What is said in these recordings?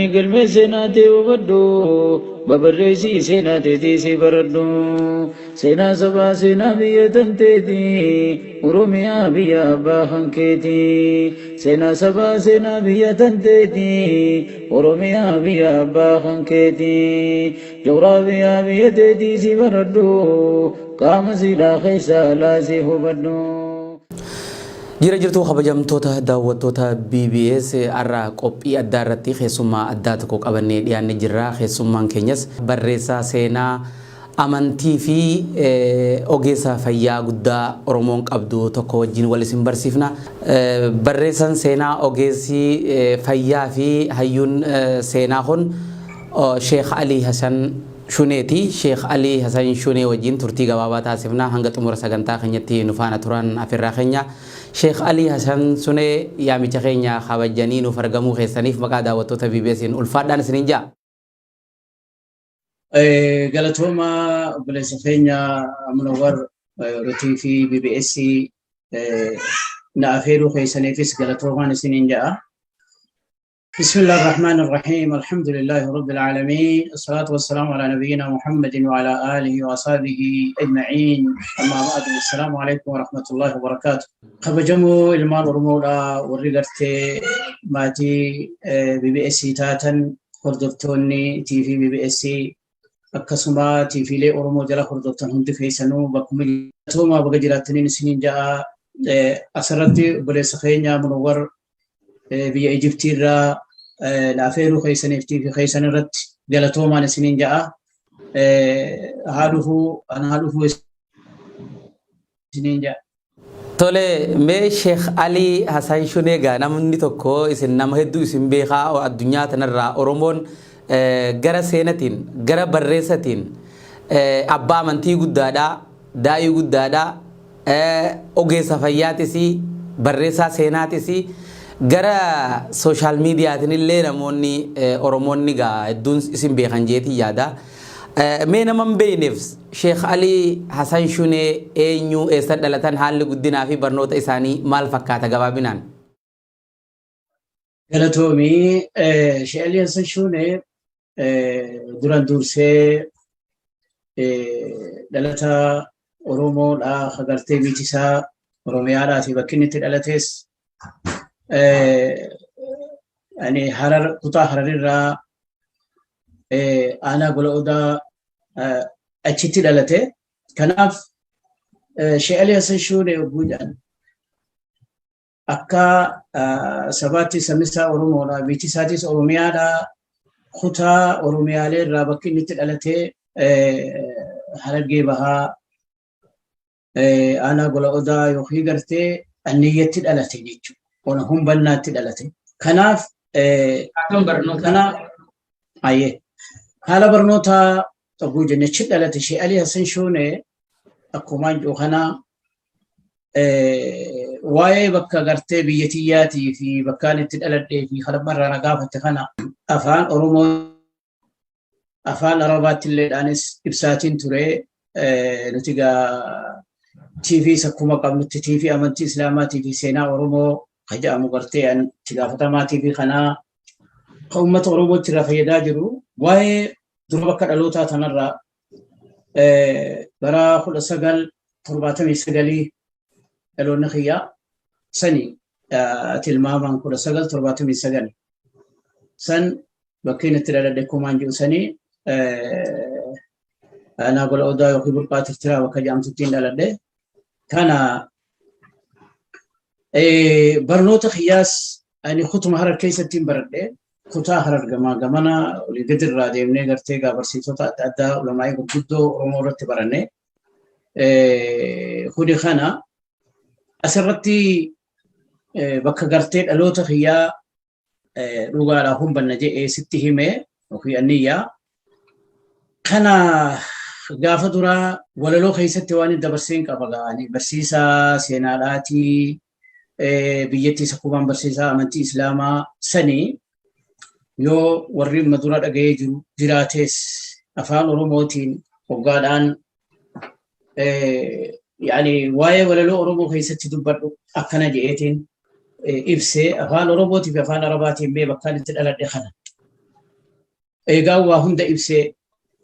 Galmee seenaa ta'e hubadhu, babarreessii seenaa teetii baradhu. Seenaa sabaa, seenaa biyya tanteeti, Oromiyaa biyya abbaa hankeeti. Seenaa sabaa, seenaa biyya tanteeti, Oromiyaa biyya abbaa hankeeti. Joogiraafiyaa biyya teetii si baradhu, qaama siidhaa keessaa laasii hubadhu. Jira jirtuu kabajamtoota daawwattoota BBS? Har'a qophii addaa irratti keessummaa addaa tokko qabannee dhiyaannee jirra. Keessummaan keenyas barreessaa seenaa amantii fi ogeessa fayyaa guddaa Oromoon qabdu tokko wajjin wal isin barsiifna. Barreessaan seenaa, ogeessi fayyaa fi hayyuun seenaa kun Sheekh Alii Hasan Shuneeti. Sheekh Alii Hasan Shunee wajjin turtii gabaabaa taasifna. Hanga xumura sagantaa keenyatti nu faana turan afirraa keenya. Sheekh Alii Hasan Sunee, yaamicha keenya kabajanii nuuf argamuu keessaniif maqaa daawwattoota BBS'n ulfaadhaan isiniin ja'a. Galatooma obboleessa keenya Munawwar Rutii fi BBS na afeeruu keessaniifis galatoomaan isiniin ja'a. بسم الله الرحمن الرحيم، الحمد لله رب العالمين، الصلاة والسلام على نبينا محمد وعلى آله وأصحابه أجمعين، أما بعد، السلام عليكم ورحمة الله وبركاته. Kabajamoo ilmaan Oromoodha, warri gartee maatii BBS taatan, hordoftoonni TV BBS, akkasuma TVlee Oromoo jala hordoftan hundi keessanuu bakkuma galatoomaa, baga jiraattaniin isiniin ja'a. Asirratti obboleessa keenya Munawwar biyya Ijiptii irraa na afeeruu keessaniif TV keessan irratti galatoomaan isiniin ja'a. Haa dhufuu, ana haa dhufuu isiniin ja'a. Tole, mee Sheekh Alii Hasan Shunee, gaa namni tokko isin nama hedduu isin beekaa addunyaa tanarraa. Oromoon gara seenatiin, gara barreessatiin abbaa amantii guddaadha, daa'ii guddaadha, ogeessa fayyaatis, barreessaa seenaatis, gara social mediaatiin illee namoonni Oromoonni gaa hedduun isin beekan jeetii yaada. Mee nama hin beekneef Sheekh Alii Hasan Shunee eenyu, eessa dhalatan, haalli guddinaa fi barnoota isaanii maal fakkaata gabaabinaan? Galatoomii. Sheekh Alii Hasan Shunee duran dursee dhalata Oromoodha, agartee biyyi isaa Oromiyaadhaa fi bakki inni itti dhalates ani Harar, kutaa Hararirraa aanaa Gola Odaa achitti dhalate. Kanaaf Sheekh Alii Hasan Shunee yogguu jedhan akka sabaatti sabni isaa Oromoodha. Biyyi isaatis Oromiyaadha. Kutaa Oromiyaalee irraa bakki inni itti dhalate Harargee Bahaa, aanaa Gola Odaa yookiin gartee Anniyyatti dhalate jechuudha. Ona Humbannaatti dhalate. Kanaaf kanaaf ayyee haala barnootaa oguu jenne achi dhalate Sheekh Alii Hasan Shunee akkuma jiru kana waa'ee bakka gartee biyya tiyyaatii fi bakkaan itti dhaladhee fi kanarraa na gaafatte kana afaan Oromoo, afaan Arabaatti illeedhaanis ibsaatiin ture. Nuti gaa TV akkuma qabnutti TV amantii Islaamaatii fi seenaa Oromoo ka jedhamu gartee itti gaafatamaa TV kanaa ka uummata Oromootti irraa fayyadaa jiru. Waa'ee dura bakka dhalootaa tanarraa bara 1979 dhaloonni kiyyaa sani, tilmaamaan 1979 san bakki inni itti dhaladhe kumaan jiru sanii aanaa Gola Odaa yookiin Burqaa Tirtiraa bakka jedhamtutti hin dhaladhe. Kana barnoota kiyyaas ani kutuma Harar keessatti hin baradhe. Kutaa Harar gamaa gamana olii gadi irraa deemnee gartee gaa barsiisota adda addaa, ulamaa'ii gurguddoo Oromoo irratti baranne. Kuni kana asirratti bakka gartee dhaloota kiyyaa dhugaadhaa humbanna jedhee sitti hime yookiin anniyyaa. Kana gaafa duraa walaloo keessatti waan hin dabarseen qaba ga'anii barsiisaa seenaadhaatii, biyyattii sakkumaan barsiisaa amantii Islaamaa sanii yoo warri amma dura dhaga'ee jiru jiraates afaan Oromootiin hoggaadhaan yaani waa'ee walaloo Oromoo keessatti dubbadhu akkana jedheetiin ibsee afaan Oromootii fi afaan Arabaatiin mee bakkaan itti dhaladhe kana. Eegaa waa hunda ibsee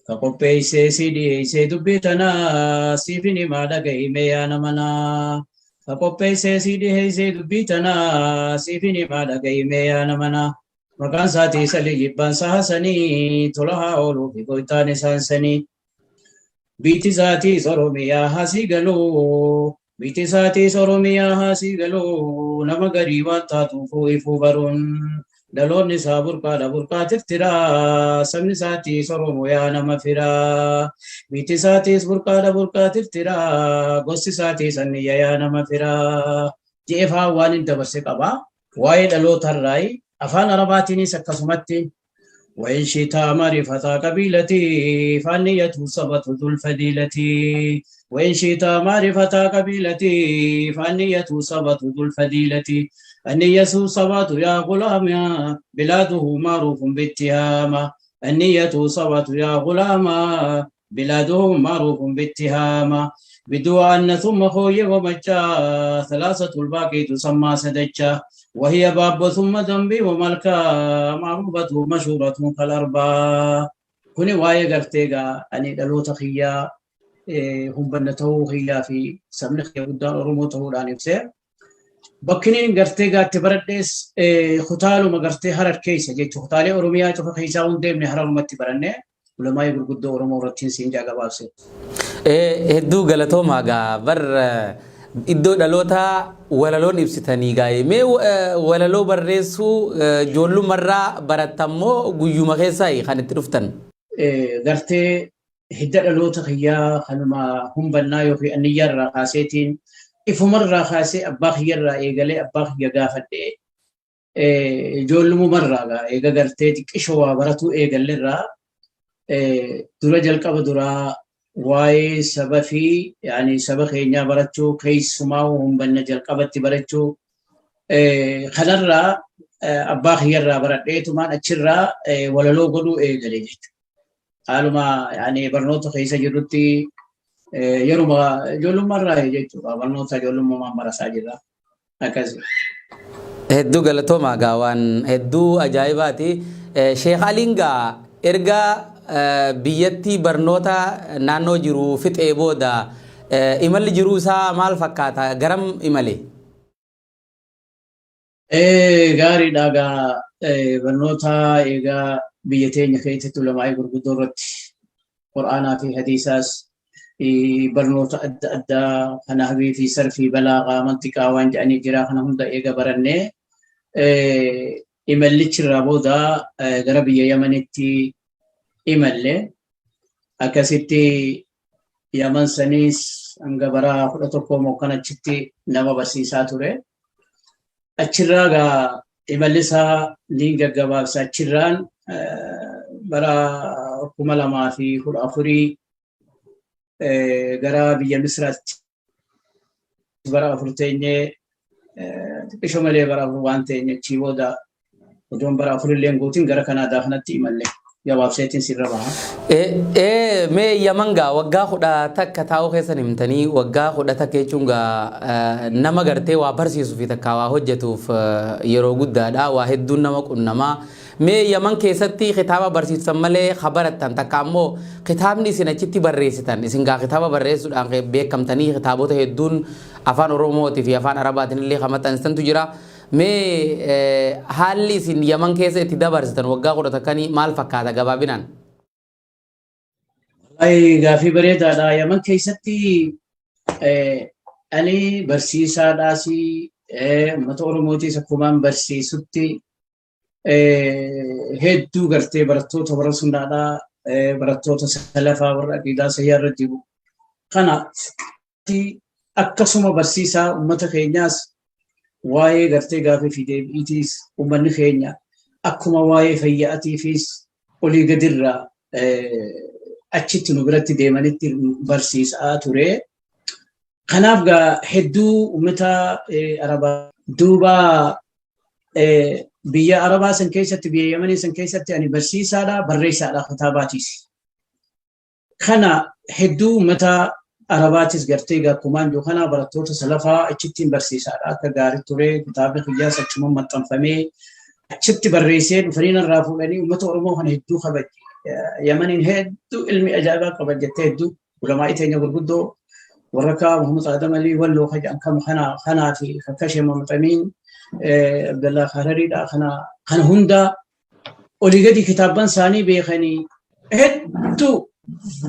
ka qopheessee si dhiyeessee dubbii tanaa siifin himaa dhaga'ime yaa nama naa. Ka qopheessee si dhiyeessee dubbii tanaa siifin himaa dhaga'ime yaa nama naa. Maqaan isaatii Salii jibbaan isaa Hasanii tola haa ooluu fi goytaan isaan sanii. Biitti isaatiis Oromiyaa hasii galuu. Biitti isaatiis Oromiyaa hasii galuu. Nama garii waan taatuuf ifuu baruun. Dhaloonni isaa burqaadha burqaa tirtiraa. Sabni isaatiis Oromoo yaa nama firaa. Biitti isaatiis burqaadha burqaa tirtiraa. Gosti isaatiis anniyya yaa nama firaa. Je'efaa waan hin dabarse qaba. Waa'ee dhalootarraayi afaan Arabaatiinis akkasumatti وإن شئت معرفة قبيلتي فالنية صبت ذو الفضيلة وإن شئت معرفة قبيلتي فالنية صبت ذو الفضيلة النية صبت يا غلام بلاده معروف باتهامة النية صبت يا غلام بلاده معروف باتهامة بدعاء ثم خوي ومجا ثلاثة الباقي تسمى سدجا وهي باب ثم ذنبي وملكا معروفة مشهورة كالأربعة. كوني واي غرتيغا أني دلوتا خيا هم بنتو خيا في سمن خيا قدان أورمو تهودان إبسير بكنين غرتيغا تبردس ختالو مغرتي هرر كيسة جيتو ختالي أوروميا تفا خيسا وندمني هرر متبرني ولما يقول قدو أورمو رتين سينجا غبابسي. Hedduu galatoomaa gaa bar iddoo dhalootaa walaloon ibsitanii gaa'e. Mee walaloo barreessuu ijoollummarraa barattammoo guyyuma keessaa kan itti dhuftan? Gartee hidda dhaloota kiyyaa kanuma humbannaa yookiin anniyyaarraa kaaseetiin ifumarraa kaasee abbaa kiyyarraa eegalee abbaa kiyya gaafadhee ijoollummarraa gaa eega gartee xiqqishoo waa baratuu eegallerraa dura jalqaba duraa waa'ee saba fi yaani saba keenyaa barachuu keessumaa humbanna jalqabatti barachuu kanarraa abbaa kiyyarraa baradheetumaan achirraa walaloo godhuu eegale jechuudha. Haaluma yaani barnoota keessa jirrutti yeruma ijoollummaarraa jechuudha. Barnoota ijoollummaan barasaa jirra. Akkasi. Hedduu galatoomaa gaa waan hedduu ajaa'ibaati. Sheekh Aliin gaa erga biyyatti barnoota naannoo jiru fixee booda imalli jiruu isaa maal fakkaata? Garam imale? Gaariidha gaa barnoota egaa biyya teenya keessatti ulamaa'ii gurguddoo irratti Qur'aanaa fi hadiisaas barnoota adda addaa kan nahwii fi sarfii balaagaa mantiqaa waan jedhanii jira kana hunda eega barannee imallichi irraa booda gara biyya Yamanitti imalle. Akkasitti Yaman saniis hanga bara 11 mookkan achitti nama barsiisaa ture. Achirraa gaa imalli isaa ni gaggabaabsa. Achirraan bara 2014 gara biyya Misraatti bara 4 teenyee xiqqishoo malee bara 4 waan teenye achii booda odoon bara 4 illee guutiin gara Kanaadaa kanatti imalle. Gabaabseetiin sirra baha. Mee Yaman gaa waggaa 11 taa'uu keessan himtanii waggaa 11 jechuun gaa nama gartee waa barsiisuu fi takka waa hojjetuuf yeroo guddaadha. Waa hedduun nama qunnamaa. Mee Yaman keessatti kitaaba barsiisan malee barattan takka ammoo kitaabni isin achitti barreessitan isin gaa kitaaba barreessuudhaan beekamtanii kitaabota hedduun afaan Oromootii fi afaan Arabaatiin illee kan maxxansitantu jira. Mee haalli isin Yaman keessa itti dabarsitan waggaa 11 maal fakkaata gabaabinaan? Wallahi gaafii bareedaadha. Yaman keessatti ani barsiisaadhaas uummata Oromootiis akkumaan barsiisutti hedduu gartee barattoota warra sunnaadhaa barattoota salafaa warra aqiidaa sayyaa irra jiru. Kana akkasuma barsiisaa uummata keenyaas waa'ee gartee gaafii fi deebiitiis uummanni keenya akkuma waa'ee fayyaatiifis olii gadirraa achitti nu biratti deemanitti barsiisaa ture. Kanaaf gaa hedduu uummata Arabaa duuba biyya Arabaa san keessatti biyya Yamanii san keessatti ani barsiisaadha barreessaadha kitaabaatiis. Kana hedduu uummata Arabaatis gartee akkumaan jiru kana barattoota salafaa achittiin barsiisaadha akka gaarii ture kitaabni kiyyaas achuma maxxanfamee Achitti barreessee dhufanii narraa fuudhanii uummata Oromoo kana hedduu kabaje. Yamaniin hedduu ilmi ajaa'ibaa kabajattee hedduu ulamaa'ii teenya gurguddoo warra akka Muhammad Adam Alii Walloo kan kam kanaa fi akka Sheekh Muhammad Amiin Abdallaa Harariidha kana hundaa olii gadi kitaabban isaanii beekanii hedduu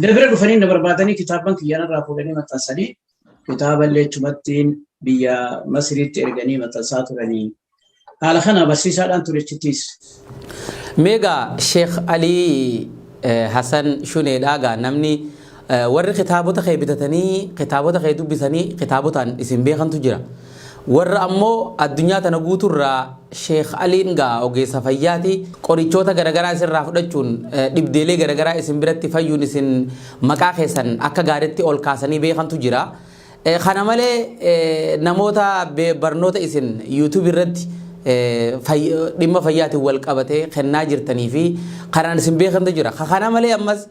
dabira dhufanii na barbaadanii kitaabban kiyyaanarraa fuudhanii maxxansanii kitaaba illee achumattiin biyya Masriitti erganii maxxansaa turanii. Haala kana barsiisaadhaan ture achittis. Meegaa Sheekh Alii Hasan Shuneedhaa gaa namni warri kitaabota kee bitatanii kitaabota kee dubbisanii kitaabotaan isin beekantu jira. Warra ammoo addunyaa tana guuturraa Sheekh Aliin gaa ogeessa fayyaati qorichoota garaagaraa isinirraa fudhachuun dhibdeelee garaagaraa isin biratti fayyuun isin maqaa keessan akka gaariitti ol kaasanii beekantu jira. Kana malee namoota barnoota isin YouTube irratti dhimma fayyaatiin wal qabatee kennaa jirtanii fi kanaan isin beekantu jira. Kana malee ammas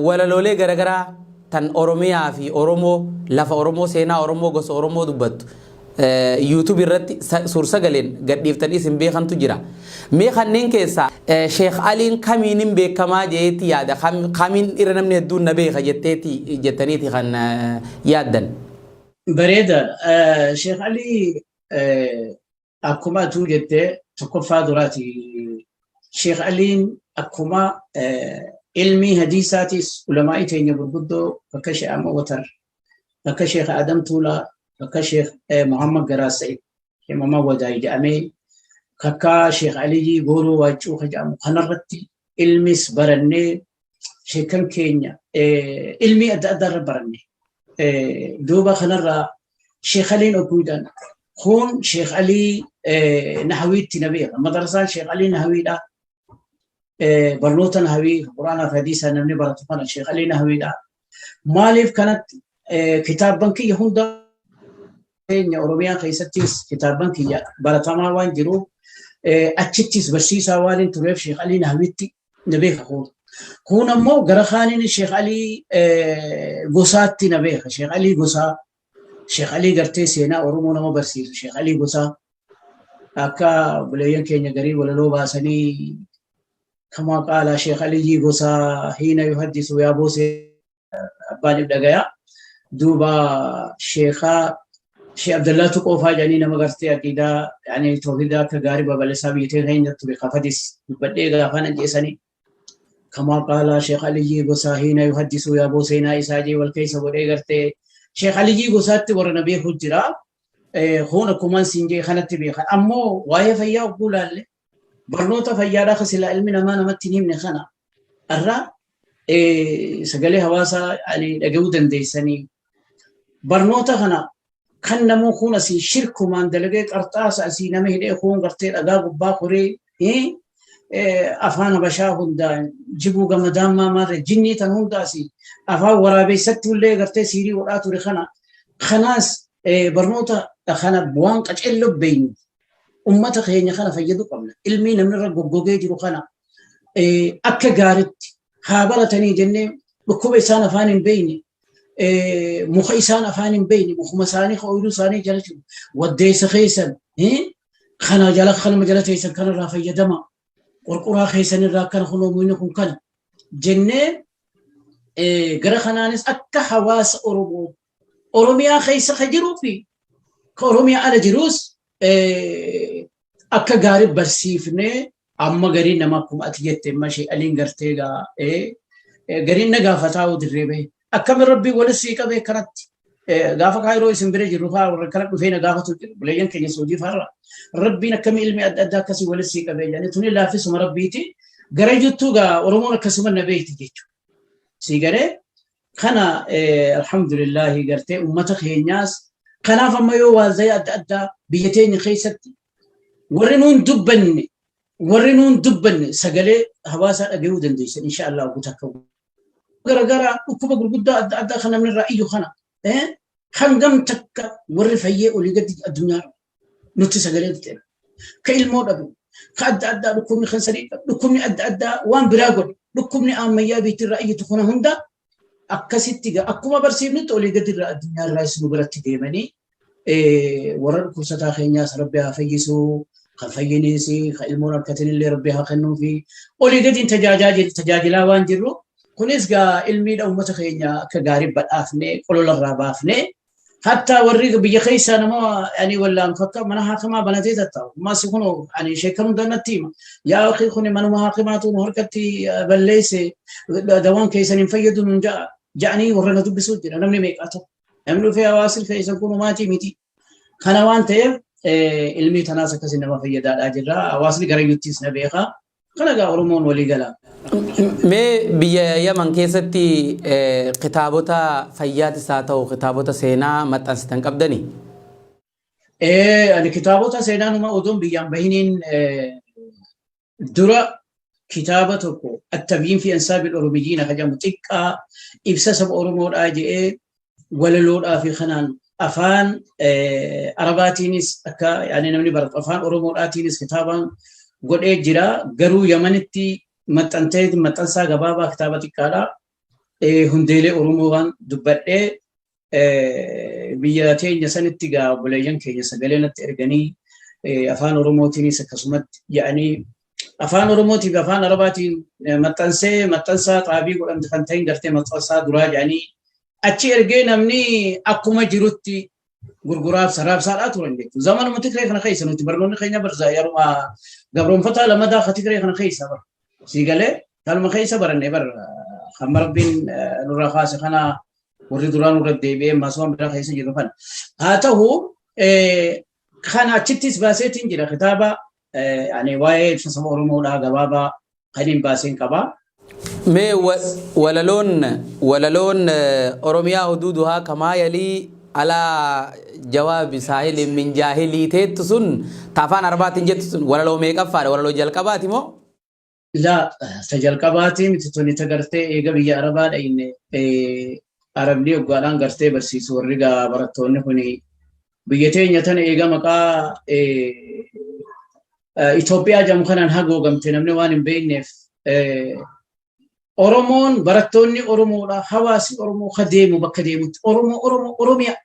walaloolee garaagaraa tan Oromiyaa fi Oromoo lafa Oromoo seenaa Oromoo gosa Oromoo dubbattu YouTube irratti suursagaleen gadhiiftanii isin beekantu jira. Mee kanneen keessaa Sheekh Aliin kamiinin beekamaa jeetti yaada, kamiin irra namni hedduun na beeka jetteeti jettaniiti kan yaaddan? Bareedaadha. Sheekh Alii akkuma atuu jettee tokkoffaa duraati. Sheekh Aliin akkuma ilmi hadiisaatis ulamaa'ii teenya gurguddoo bakka Sheekh Ahmad Watar, bakka Sheekh Adam Tuulaa, bakka Sheekh Muhammad Garaas Sa'id, Sheekh Muhammad Wadaay jedhamee kakkaa Sheekh Aliyyi Gooroo Waaccuu kan jedhamu kanarratti ilmis barannee sheekan keenya ilmii adda addaa irra baranne. Duuba kanarraa Sheekh Aliin ogguudhaan kun Sheekh Alii Nahawiitti na beeka. Madarasaan Sheekh Alii Nahawiidha. Barnoota Nahawii Quraanaa fi Hadiisaa namni baratu kana Sheekh Alii Nahawiidha. Maaliif kanatti kitaabban kiyya hunda keenya Oromiyaa keessattis kitaabban kiyya baratamaa waan jiruuf achittis barsiisaa waan hin tureef Sheekh Alii Nahawiitti na beeka kun. Kun ammoo gara kaaniin Sheekh Alii Gosaatti na beeka. Sheekh Alii Gosaa, Sheekh Alii gartee seenaa Oromoo nama barsiisu Sheekh Alii Gosaa akka obboleeyyan keenya garii walaloo baasanii kama qaala Sheekh Aliyyi Gosaa hiina yuhaddisu yaa boosee abbaan dhagaya. Duuba sheekhaa Sheekh Abdallaa Tuqoofaa jedhanii nama gartee aqiidaa yaani tawhiidaa akka gaarii babal'isaa biyya keenya ture kafadis dubbadhee gaafaan ajjeesanii. Kama qaala Sheekh Aliyyi Gosaa hiina yuhaddisu yaa booseenaa isaa jee wal keessa godhee gartee Sheekh Aliyyi Gosaatti warra na beeku jira. Kun akkumaan siin jee kanatti beekan. Ammoo waa'ee fayyaa ogguu laalle barnoota fayyaadhaa kan silaa ilmi namaa namatti hin himne kana irraa sagalee hawaasaa dhaga'uu dandeessanii barnoota kana kan namuu kun asii shirkumaan dalagee qarxaasa asii nama hidhee kun gartee dhagaa gubbaa koree afaan habashaa hundaan jibuu gamadaan maamaarre jinnii tan hunda asii afaan waraabeessatti illee gartee siirii godhaa ture kana kanaas barnoota kana waan qaceelloo beeynu ummata keenya kana fayyaduu qabna. Ilmii namni irra goggogee jiru kana akka gaaritti haa baratanii jennee dhukkuba isaan afaan hin beekne, muka isaan afaan hin beekne, mukuma isaanii ooyiruu isaanii jala jiru waddeessa keessan kana jala kanuma jala teessan kanarraa fayyadama, qorqoraa keessan irraa akkana kunoo mukni kun kana jennee gara kanaanis akka hawaasa Oromoo Oromiyaa keessa ka jiruu fi ka Oromiyaa ala jirus akka gaarii barsiifnee amma gariin nama akkuma ati jette amma ishee aliin gartee gaa gariin na gaafataa dirree bahe akkami rabbii wali sii qabee kanatti gaafa kaayiroo isin bira jirru faa warra kana dhufee na gaafatu jiru buleeyyan keenya soojii faarra rabbiin akkami ilmi adda addaa akkasii wali sii qabee jedhanii tuni laaffisuma rabbiiti gara jettuu gaa Oromoon akkasuma na beekti jechuudha. Sii garee kana alhamdulillahi gartee ummata keenyaas kanaaf amma yoo waazaya adda addaa biyya teenya keessatti warri nuun dubbanne sagalee hawaasaa dhaga'uu dandeessan insha Allah guutuu akka garagaraa dhukkuba gurguddaa adda addaa kan namni irraa iyyu kana hangam takka warri fayyee olii gadi addunyaa nutti sagalee ta'e ka ilmoo dhabu ka adda addaa dhukkubni kan sadii dhukkubni adda addaa waan biraa godhe dhukkubni ammayyaa biitti irraa iyyitu kuna hunda akkasitti akkuma barsiifnutti olii gadi irraa addunyaa irraa isin biratti deemanii warra dhukkubsataa keenyaas rabbi haa fayyisuu. Kan fayyiniis kan ilmoon harkatinillee rabbi haa kennuu fi olii gadiin tajaajilaa waan jirru. Kunis gaa ilmiidha uummata keenya akka gaarii badhaafnee qololarraa baafnee hatta warri biyya keessaa nama ani wallaan fakka mana haakimaa banatee tattaa'u. Ammas kun ani sheekan hunda natti hima. Yaa akhi kun manuma haakimaatu nu harkatti balleesse dawaan keessan hin fayyadu nun ja'a ja'anii warra na dubbisuu jira namni meeqaa ta'u. Namni dhufee hawaasni keessan kun maatii miti. Kana waan ta'eef ilmii tanaas akkasii nama fayyadaadhaa jirra. Hawaasni garayyuttis na beeka. Kana gaa Oromoon walii gala. Mee biyya Yaman keessatti kitaabota fayyaatis haa ta'u kitaabota seenaa maxxansitan qabdanii? Ani kitaabota seenaa numa odoon biyyaan bahiniin dura kitaaba tokko Attabyiin fi Ansaabil Oromiyyiin akka jedhamu xiqqaa ibsa saba Oromoodhaa jedhee walaloodhaa fi kanaan afaan Arabaatiinis akka yaani namni baratu afaan Oromoodhaatiinis kitaabaan godhee jira. Garuu Yamanitti maxxantee maxxansaa gabaabaa kitaaba xiqqaadha. Hundeelee Oromoo waan dubbadhee biyya teenya sanitti gaa obboleeyyan keenya sagalee natti erganii afaan Oromootiinis akkasumatti jedhanii afaan Oromootiif afaan Arabaatiin maxxansee maxxansaa xaabii godhamte kan ta'in gartee maxxansaa duraa jedhanii achi ergee namni akkuma jirutti gurguraaf saraabsaadhaa turan jechuudha. Zamanuma Tigree kana keessa nuti barnoonni keenya barza yeruma gabroonfataa lamadaa ka Tigree kana keessa bara. Sii galee kanuma keessa baranne bar hamma rabbiin nurraa kaase kana warri duraa nurra deebi'ee maasawaan biraa keessa jiru kana. Haa ta'u kana achittis baaseetiin jira kitaaba ani waa'ee ibsa saba Oromoodhaa gabaabaa kan hin baaseen qaba. Mee walaloon Oromiyaa huduuduhaa kamaa yalii alaa jawaabi saahilin min jaahilii teettu sun ta afaan Arabaatiin jettu sun walaloo meeqaffaadha? Walaloo jalqabaati moo? Laa ta jalqabaati miti tuni ta gartee eega biyya Arabaa dhayne Arabni hoggaadhaan gartee barsiisu warri gaa barattoonni kuni biyya teenya tana eega maqaa Itoophiyaa jedhamu kanaan hagoogamte namni waan hin beekneef Oromoon barattoonni Oromoodha hawaasni Oromoo ka deemu bakka deemutti Oromoo Oromoo Oromiyaa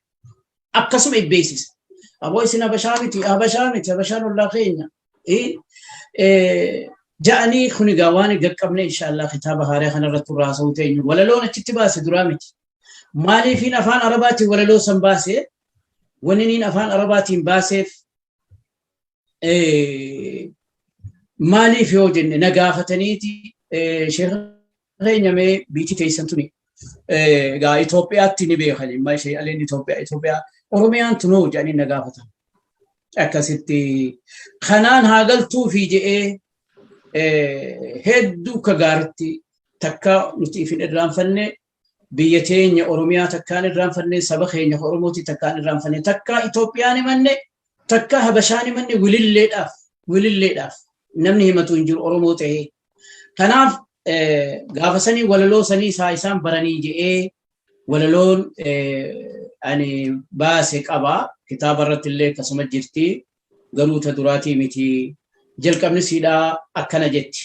akkasuma beeksisa. Aboo isin Habashaa miti Habashaa miti Habashaan ollaa keenya. Ja'anii kun egaa waan gaqqabne inshaallah kitaaba haaraa kanarratti irraa haasa'uu teenyu. Walaloon achitti baase duraa miti. Maaliifiin afaan Arabaatiin walaloo san baase wanni niin afaan Arabaatiin baaseef maaliif yoo jenne na gaafataniiti sheekha keenya mee biitti teessan tuni egaa Itoophiyaatti ni beekan imma ishee aleen Itoophiyaa Itoophiyaa Oromiyaan tunoo jedhanii na gaafatan. Akkasitti kanaan haa galtuufi jedhee hedduu akka gaaritti takka nuti ifin irraanfanne biyya teenya Oromiyaa takkaan irraanfanne saba keenya Oromooti takkaan irraanfanne takka Itoophiyaan himanne takka Habashaan himanne wililleedhaaf namni himatu hin jiru Oromoo ta'ee. Kanaaf gaafa sanii walaloo sanii isaa isaan baranii jedhee walaloon ani baase qaba. Kitaaba irratti illee akkasuma jirti. Garuu ta duraatii miti. Jalqabni siidhaa akkana jetti.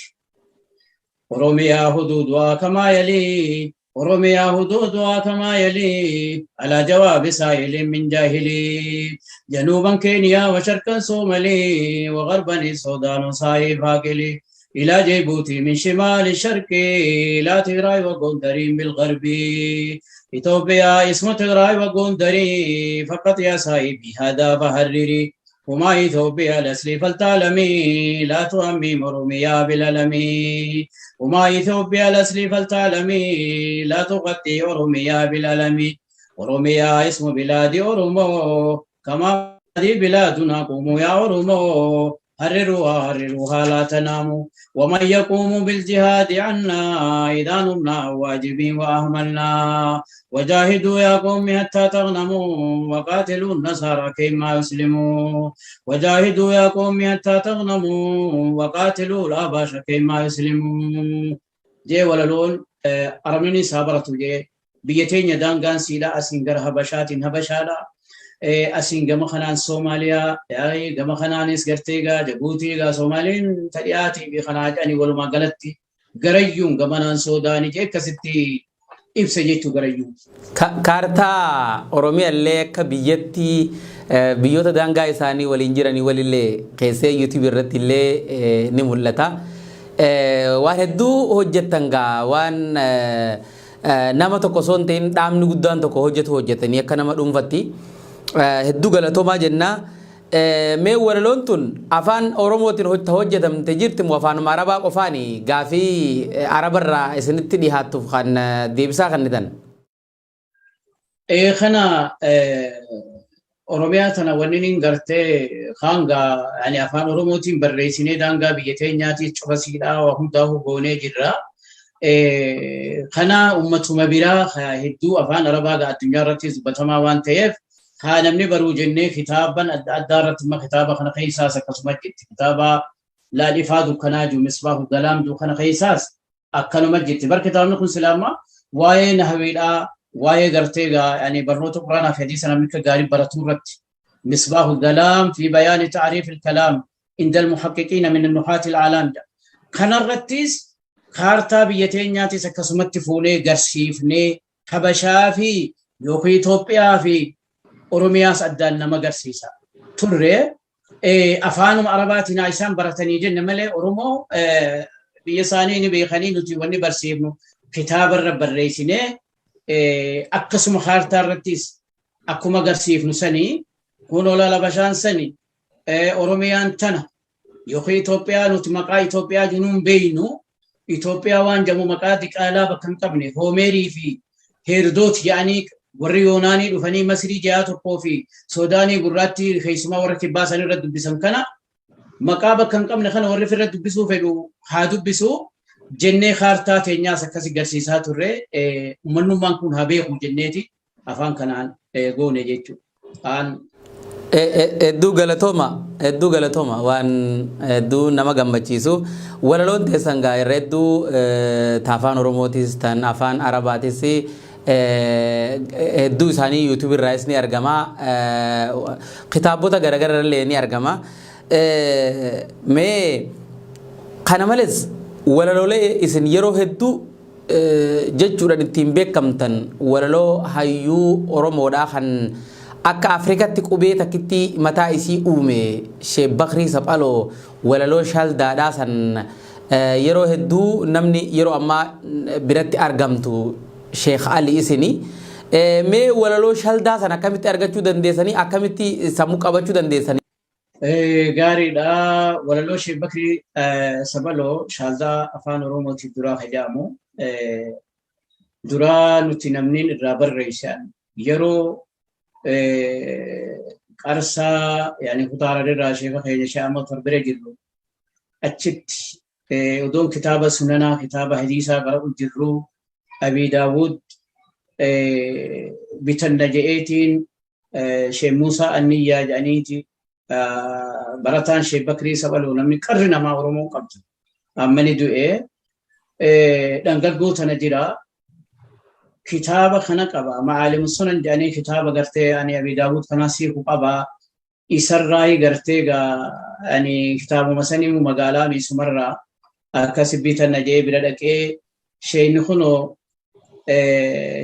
Oromiyaa huduuduhaa kamaa yalii Oromiyaa huduuduhaa kamaa yalii alaa jawaabi saa'iliin min jaahilii januuban Keeniyaa wa sharqan Soomalii wa garbanii Suudaanu saayii faaqilii إلى جيبوتي من شمال الشرق إلى تجراي وغندري بالغرب إثيوبيا اسم تجراي وغندري فقط يا صاحبي هذا فهرري وما إثيوبيا الأصلي فلتعلمي لا تؤمي أوروميا بالألمي وما إثيوبيا الأصلي فلتعلمي لا تغطي أوروميا بالألمي أوروميا اسم بلاد أورومو كما هذه بلادنا قوموا يا أورومو هرروها هرروها لا تناموا ومن يقوم بالجهاد عنا إذا نمنا واجبين وأهملنا وجاهدوا يا قوم حتى تغنموا وقاتلوا النصارى كيما يسلموا وجاهدوا يا قوم حتى تغنموا وقاتلوا الأباش كيما يسلموا جي وللون أرميني سابرتو جي بيتين دانغان سيدا أسين غر هبشات هبشالا asiin gama kanaan Soomaaliyaa, gama kanaanis gartee gaa Jabuutii gaa Soomaaliin tadhiyaatii fi kanaa jedhanii walumaa galatti garayyuun gamanaan Soodaanii jee akkasitti Ibsa jechuu garayyuu. Kaartaa Oromiyaa illee akka biyyatti biyyoota daangaa isaanii waliin jiranii walillee keessee YouTube irratti illee ni mul'ata. Waan hedduu hojjettan gaa, waan nama tokko osoo hin ta'in dhaabni guddaan tokko hojjetu hojjetanii akka nama dhuunfatti. Hedduu galatoomaa jennaa. Mee walaloon tun afaan Oromootiin hojjetamte jirti moo afaanuma Arabaa qofaani gaafii Arabarraa isinitti dhihaattuuf kan deebisaa kennitan? Kana Oromiyaa tana wanni inni gartee hanga ani afaan Oromootiin barreessinee daangaa biyya teenyaatii cufasiidhaa waa hundaa'uu goonee jirra. Kana ummatuma biraa hedduu afaan Arabaa addunyaa irrattis dubbatamaa waan ta'eef, haa namni baruu jennee kitaaban adda addaa irratti immoo kitaaba kana keessaas akkasuma jirti. Kitaaba Laalifaa Dukkanaa jiru, Misbaahu Galaam dukkana keessaas akkanuma jirti. Bar kitaabni kun silaama waa'ee nahwiidhaa, waa'ee gartee yani barnoota Quraanaa fi hadiisa namni akka gaarii baratuu irratti, Misbaahu Galaam fi bayaani ta'riif al-kalaam inda al-muhaqqiqiina min an-nuhaati al-a'laam jedha. Kanarrattis kaartaa biyya teenyaatis akkasumatti fuunee garsiifnee Habashaa fi yookiin Itoophiyaa fi Oromiyaas addaan nama garsiisa turre. Afaanuma Arabaatiin haa isaan baratanii jenne malee, Oromoo biyya isaanii ni beekanii. Nuti wanni barsiifnu kitaabarra barreessinee akkasuma kaartaa irrattis akkuma agarsiifnu sanii, kun olaala bashaan sani, Oromiyaan tana yookiin Itoophiyaa. Nuti maqaa Itoophiyaa jennuun beeynu. Itoophiyaa waan jedhamu maqaa diqaalaa bakka hin qabne, Hoomeerii fi Heerdoot jedhanii warri Yoonaanii dhufanii Masrii ja'a tokkoo fi Sodaanii gurraatti keessumaa warra kibbaa san irra dubbisan kana, maqaa bakka hin qabne kana warri ofirra dubbisuu fedhu haa dubbisu jennee kaartaa teenyaas akkasi garsiisaa turre. Uummanummaan kun haa beeku jenneeti afaan kanaan goone jechuudha. Hedduu galatooma, hedduu galatooma. Waan hedduu nama gammachiisu. Walaloon teessan gaa irra hedduu ta afaan Oromootis tan afaan Arabaatis hedduu isaanii YouTube irraas ni argama, kitaabota garaagaraa illee ni argama. Mee kana malees walaloolee isin yeroo hedduu jechuudhaan ittiin beekamtan, walaloo hayyuu Oromoodhaa kan akka Afrikatti qubee takkitti mataa isii uume, Sheek Bakrii Saphaloo, walaloo shaldaadhaa san yeroo hedduu namni yeroo ammaa biratti argamtu Sheekh Ali isini. Mee walaloo shaldaa san akkamitti argachuu dandeessanii, akkamitti sammuu qabachuu dandeessanii? Gaariidha. Walaloo Sheek Bakrii Saphaloo shaaldaa afaan Oromootiif duraa jedhamu. Duraa nuti namni irraa barreessan yeroo qarsaa yaani kutaa irraa sheeka keenya Sheekh Ahmad Bira jirru, achitti odoon kitaaba sunanaa, kitaaba hadiisaa qara'u jirru, Abii Daawud bitanna je'eetiin Sheekh Muusaa Anniyyaa jedhaniiti, barataan Sheekh Bakrii Saphaloo, namni qarri namaa Oromoon qabdu amma ni du'ee, dhangaggoo tana jira. Kitaaba kana qaba. Macaalimu Sunan jedhanii kitaaba gartee ani Abi Daawud kanaa siiku qaba. Isarraa gartee gaa ani kitaabuma sanii magaalaa miisumarraa akkas bitanna jedhee bira dhaqee, sheeyni kunoo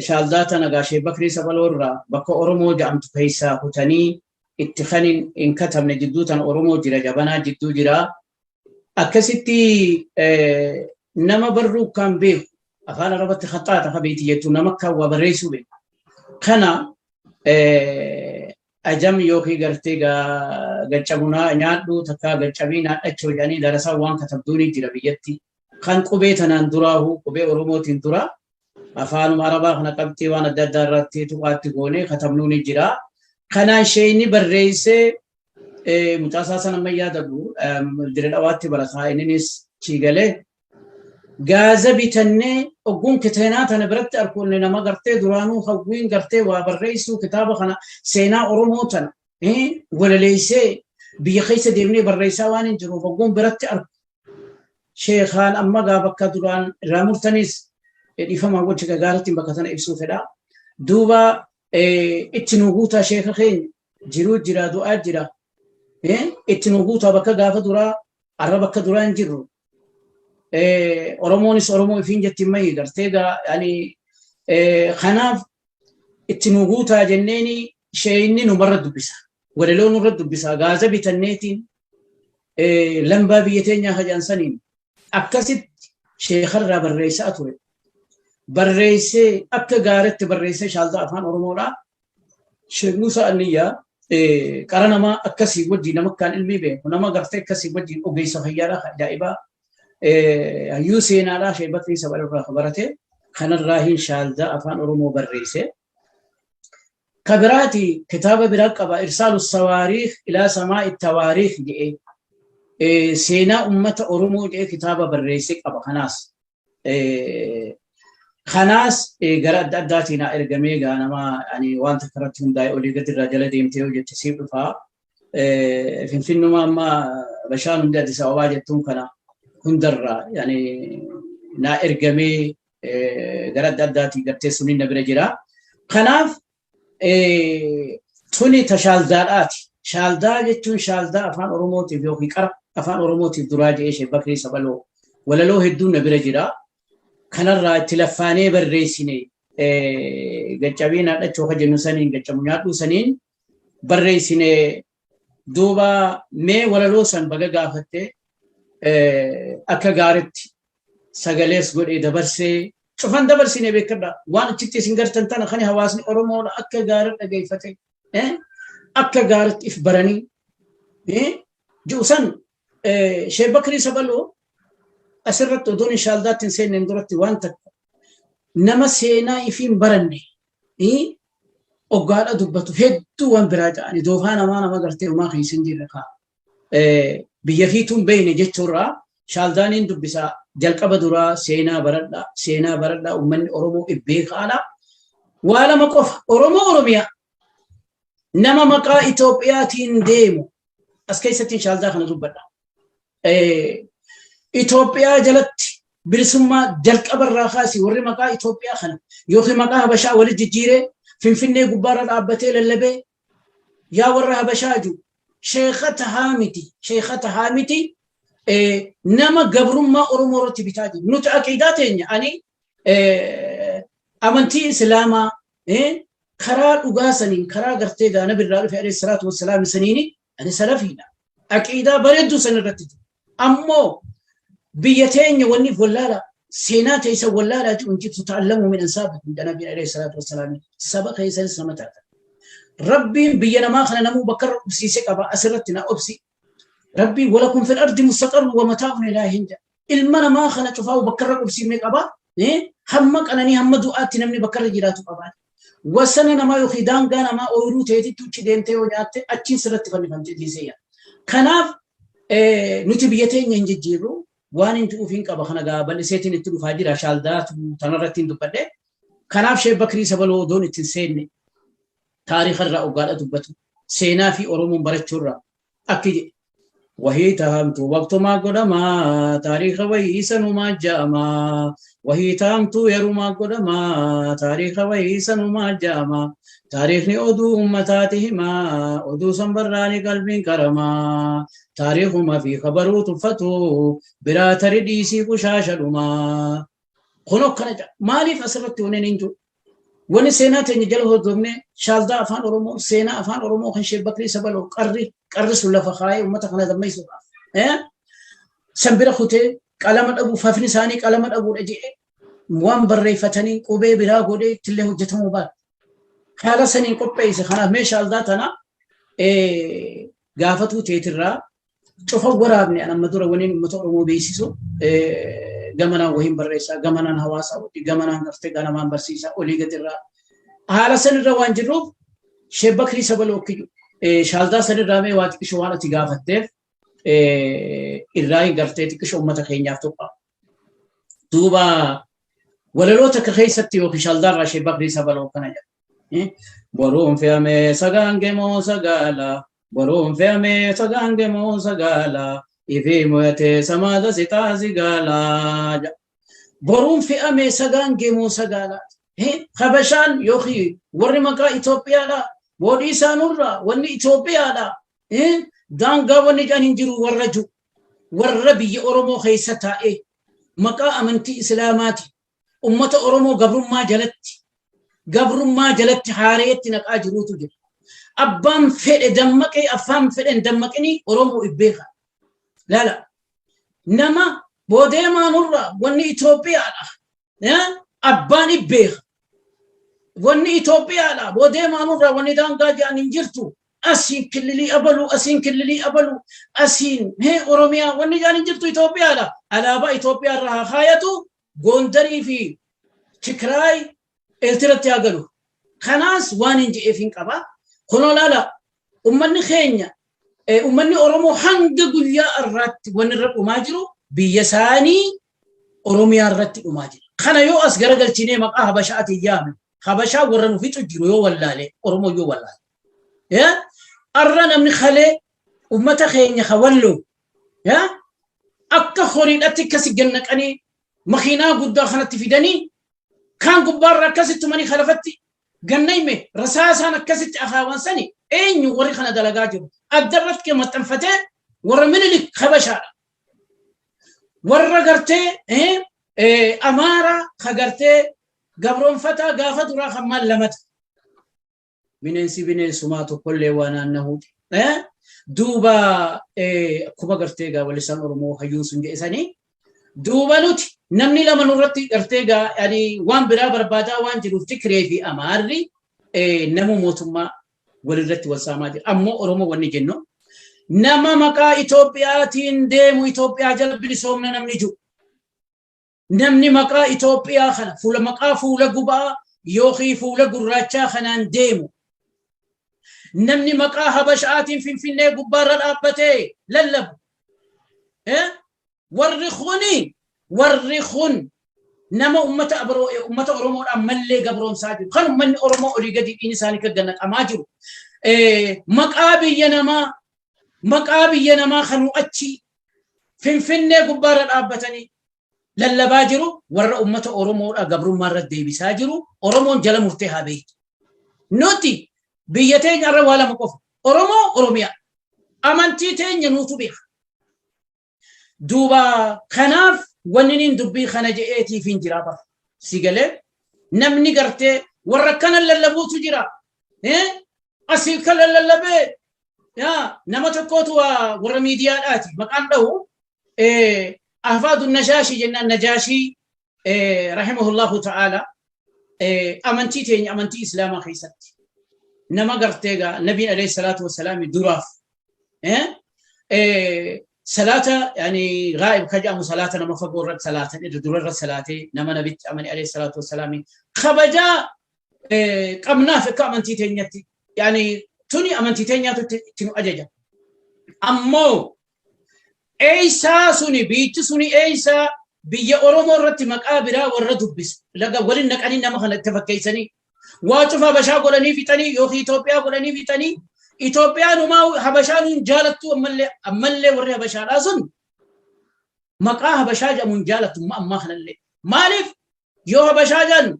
shaaldaa tana gaa Sheekh Bakrii Saphaloo irraa bakka Oromoo jedhamtu keessaa kutanii itti kan hin katabne jidduu tan Oromoo jira, jabanaa jidduu jira. Akkasitti nama barruu kan beeku, afaan Arabatti khaxaata ka beekti jettu, nama kan waa barreessuu beeku. Kana ajam yookiin gartee gaccabunaa nyaadhu takkaa gaccabii naadhachoo jedhanii darasaan waan katabduuni jira biyyatti. Kan qubee tanaan duraahu qubee Oromootiin dura afaanuma Arabaa kana qabxii waan adda addaa irratti tuqaatti goonee katabnuu ni jira. Kanaan sheeyni barreessee mucaasaa sana amma yaadadhu, dire dhawaatti barataa, inninis chiigalee gaaza bitannee ogguun kiteenaa tana biratti arkuunne, nama gartee duraanuu hawwiin gartee waa barreessuu, kitaaba kana seenaa Oromoo tana walaleessee biyya keessa deemnee barreessaa waan hin jiruuf, ogguun biratti arku, sheekaan amma gaa bakka duraan irraa murtanis dhiifamaa gocha gagaariitiin bakka tana ibsuu fedha. Duuba itti nu guutaa, sheeka keenya jiruu jira, du'aa jira, itti nu guutaa, bakka gaafa duraa arra bakka duraa hin jirru. Oromoonis Oromoo ifiin jetti mayi gartee gaa ani Kanaaf itti nu guutaa jenneeni sheeyinni numarra dubbisa. Walaloo nurra dubbisa. Gaaza bitanneetiin lambaa biyya teenyaa hajaansaniin akkasitti sheekarraa barreessaa ture. Barreessee akka gaaritti barreessee shaaldaa afaan Oromoodhaa. Sheek Musaa Anniyyaa qara namaa akkasii wajjin nama akkaan ilmii beeku nama gartee akkasii wajjin ogeessa fayyaadhaa ajaa'ibaa hayyuu seenaadhaa Sheek Bakrii Sabalirraa barate kanarraa hin shaaldaa afaan Oromoo barreesse. Kabiraati kitaaba biraa qaba Irsaalu Sawaariikh ilaa Samaa'i Tawaariikh jedhee seenaa uummata Oromoo jedhee kitaaba barreesse qaba kanaas. Kanaas gara adda addaatiin haa ergamee gaa nama ani waan takka irratti hundaa'e olii gadi irraa jala deemtee yoo jette siif dhufaa. Finfinnuma amma bashaan hundi Addis Ababaa jettuun kana hundarraa yani naa ergamee gara adda addaatiin gartee suniin na bira jira. Kanaaf tuni ta shaaldaadhaati. Shaaldaa jechuun shaaldaa afaan Oromootiif yookiin qara afaan Oromootiif duraa jedhee Sheek Bakrii Sabaloo walaloo hedduun na bira jira. Kanarraa itti laffaanee barreessine gaccabii naadhachuu akka jennu saniin gaccabu nyaadhuu saniin barreessine. Duuba mee walaloo san baga gaafatte akka gaaritti sagalees godhee dabarsee cufan dabarsine beekadha. Waan achitti isin gartan tana kan hawaasni Oromoodha akka gaaritti dhageeffate akka gaaritti if baranii ji'u san Sheek Bakrii Sabaloo asirratti odoon inshaaldaatti hin seenneen duratti waan takka nama seenaa ifiin baranne oggaadha dubbatu hedduu waan biraa jedhani doofaa namaa nama gartee umaa keessa hin jirre kaa biyya fiituun beeyne jechuurraa shaaldaaniin dubbisaa jalqaba duraa seenaa baradhaa seenaa baradhaa uummanni Oromoo ibbeekaadha. Waa lama qofa Oromoo Oromiyaa nama maqaa Itoophiyaatiin deemu as keessatti shaaldaa kana dubbadha. Itoophiyaa jalatti bilisummaa jalqabarraa kaasii warri maqaa Itoophiyaa kana yookiin maqaa Habashaa walitti jijjiiree Finfinnee gubbaarra dhaabbatee lallabee yaa warra Habashaa jiru sheeka tahaa miti sheeka tahaa miti nama gabrummaa Oromoo irratti bitaa jiru. Nuti aqiidaa teenya ani amantii Islaamaa karaa dhugaa saniin karaa gartee gaa nabi irraa dhufe alayhi salaatu wassalaam saniini ani salafiidha. Aqiidaa bareedduu san irratti jiru. Ammoo biyya teenya wanni wallaala seenaa teessa wallaalaa jiru hin jirtu ta'allamuu min ansaabikum jedha nabiin alayhi salaatu wassalaam saba keessanis nama taata. Rabbiin biyya namaa kana namuu bakka irra obsiise qaba asirratti na obsi. Rabbiin walakum fil ardi mustaqarru wa mataa'un ilaa hin jedha. Ilma namaa kana cufaa'u bakka irra qubsiifne qaba. Hamma qananii hamma du'aatti namni bakka irra jiraatu qaba. Wasana namaa yookiin daangaa namaa ooyiruu teetitti uchi deemtee yoo nyaatte achiin sirratti fannifamte dhiisee yaa. Kanaaf nuti biyya teenya hin jijjiirru waan hin tu'uuf hin qaba kana gaa bal'iseetiin itti dhufaa jira shaaldaatu tanarratti hin dubbadhe. Kanaaf Sheek Bakrii Sabaloo odoon itti hin seenne taariika irraa oggaadha dubbatu seenaa fi Oromoon barachuurraa akki jedhe. Wahii tahamtu waqtumaa godhamaa taariika wayii sanumaa ja'amaa wahii tahamtu yerumaa godhamaa taariika wayii sanumaa ja'amaa taariikni oduu ummataati himaa oduu san barraani qalbiin qaramaa taariikuma fi kabaruu tuffatu biraa tari dhiisii qushaasha dhumaa. Kun akkana jedha. Maaliif asirratti wanneen hin jiru? Wani seenaa teenya jala hordofne shaaldaa afaan Oromoo seenaa afaan Oromoo kan Sheek Bakrii Sabaloo qarri qarri sun lafa kaayee uummata kana dammaysuudhaaf. San bira kutee qalama dhabuu fafni isaanii qalama dhabuudha jedhee waan barreeffatanii qubee biraa godhee ittillee hojjetamuu baate. Haala saniin qopheesse kanaaf mee shaaldaa tana gaafatuu teetirraa cufa waraabne an amma dura waniin uummata Oromoo beeksisu gamanaan wahiin barreessaa gamanaan hawaasaa wajjin gamanaan gartee ganamaan barsiisaa olii gadirraa haala sanirra waan jirruuf Sheek Bakrii Sabaloo kiyyu shaaldaa sanirraa mee waa xiqqisho waan ati gaafatteef irraa hin gartee xiqqisho uummata keenyaaf tuqa. Duuba walaloo takka keessatti yookiin shaaldaarraa Sheek Bakrii Sabaloo kana jedha. Boruun fe'amee sagaan gemoo sagaala Boruun fe'amee sagaan gemoo sagaala ifii mo'atee samaada sixaa sigaala. Boruun fe'amee sagaan gemoo sagaala. Habashaan yookiin warri maqaa Itoophiyaadha. Boodii isaanurraa wanni Itoophiyaadha. Daangaa wanni jedhan hin jiru warra jiru. Warra biyya Oromoo keessa taa'ee maqaa amantii Islaamaati. Ummata Oromoo gabrummaa jalatti Gabrummaa jalatti haareetti naqaa jiruutu jira. Abbaan fedhe dammaqee, afaan fedhen dammaqinii, Oromoo ibbeeka. Laala, nama boodeemaa nurra wanni Itoophiyaadha. Abbaan ibbeeka. Wanni Itoophiyaadha. Boodeemaa nurra wanni daangaa jedhan hin jirtu. Asiin killilii abalu, asiin killilii abalu, asiin hee Oromiyaa wanni jedhan hin jirtu, Itoophiyaadha. Alaabaa Itoophiyaa irraa haa kaayatu, Gondarii fi Tigraay Eertiratti haa galu. Kanaas waan hin je'eef hin qaba. Kunoo laala, ummanni keenya, ummanni Oromoo hanga guyyaa irraatti wanni irra dhumaa jiru biyya isaanii Oromiyaa irratti dhumaa jira. Kana yoo as garagalchinee maqaa Habashaatiin yaamne, Habashaa warra nu fixu jiru yoo wallaale, Oromoo yoo wallaale. Arra namni kalee ummata keenya ka Walloo akka horiidhatti akkasi gannaqanii makiinaa guddaa kanatti fidanii, kaan gubbaarra akkasitti tumanii kalafatti gannayme, rasaasaan akkasitti akaawan sani, eenyu warri kana dalagaa jiru? Adda irratti maxxanfatee warra Minilik Habashaadha. Warra gartee Amaara ka gartee gabroonfataa gaafa duraa kan maal lamata. Bineensi bineensumaa tokkollee waa naannahuuti. Duuba akkuma gartee gaa wallisaan Oromoo hayyuun sun jedhesanii, duuba nuti namni lama nurratti gartee gaa ani waan biraa barbaadaa waan jiruuf, Tigree fi Amaarri nama mootummaa walirratti wal saamaa jira. Ammoo Oromoo wanni jennu, nama maqaa Itoophiyaatiin deemu, Itoophiyaa jala bilisoomna namni jiru. Namni maqaa Itoophiyaa kana fuula maqaa fuula gubaa yookiin fuula gurraachaa kanaan deemu. Namni maqaa Habashaatiin Finfinnee gubbaarra dhaabbatee lallabu. Warri kuni, warri kun nama ummata Oromoodhaan mallee gabroomsaa jiru. Kan ummanni Oromoo olii gadi dhiin isaanii kan gannaqamaa jiru. Maqaa biyya namaa, maqaa biyya namaa kanuu achi Finfinnee gubbaarra dhaabbatanii lallabaa jiru, warra ummata Oromoodhaa gabrummaa irra deebisaa jiru, Oromoon jala murtee haa beektu. Nuti biyya teenya irra waa lama qofa. Oromoo, Oromiyaa. Amantii teenya nuutu beeka. Duuba kanaaf wanni niin dubbii kana je'eetiif hin jira bara. Si galee, namni gartee warra akkana lallabuutu jira. Asii kan lallabee nama tokkootu warra miidiyaadhaati maqaan dhahu, Ahfaadu Najaashii jennaan, Najaashii rahimahullahu ta'ala, amantii teenya, amantii Islaamaa keessatti nama gartee gaa Nabiin alayhi salaatu wassalaam duraaf salaata, yani ghaa'ib ka jedhamu, salaata nama fagoo irratti salaatan irra dura irratti salaatee, nama Nabitti amane alayhi salaatu wassalaam kabajaa qabnaaf akka amantii teenyatti, yani tuni amantii teenyaatu itti nu ajaja. Ammoo eeysaa suni, biichi suni eeysaa, biyya Oromoo irratti maqaa biraa warra dubbisu laga walin naqanii, nama kana itti fakkeessanii waa cufa Habashaa godhanii fixanii yookiin Itoophiyaa godhanii fixanii, Itoophiyaan umaa Habashaa nuun jaalattu. Ammallee, ammallee warri Habashaadhaa sun maqaa Habashaa jedhamuun jaalattu ammaa kanallee. Maaliif yoo Habashaa jedhan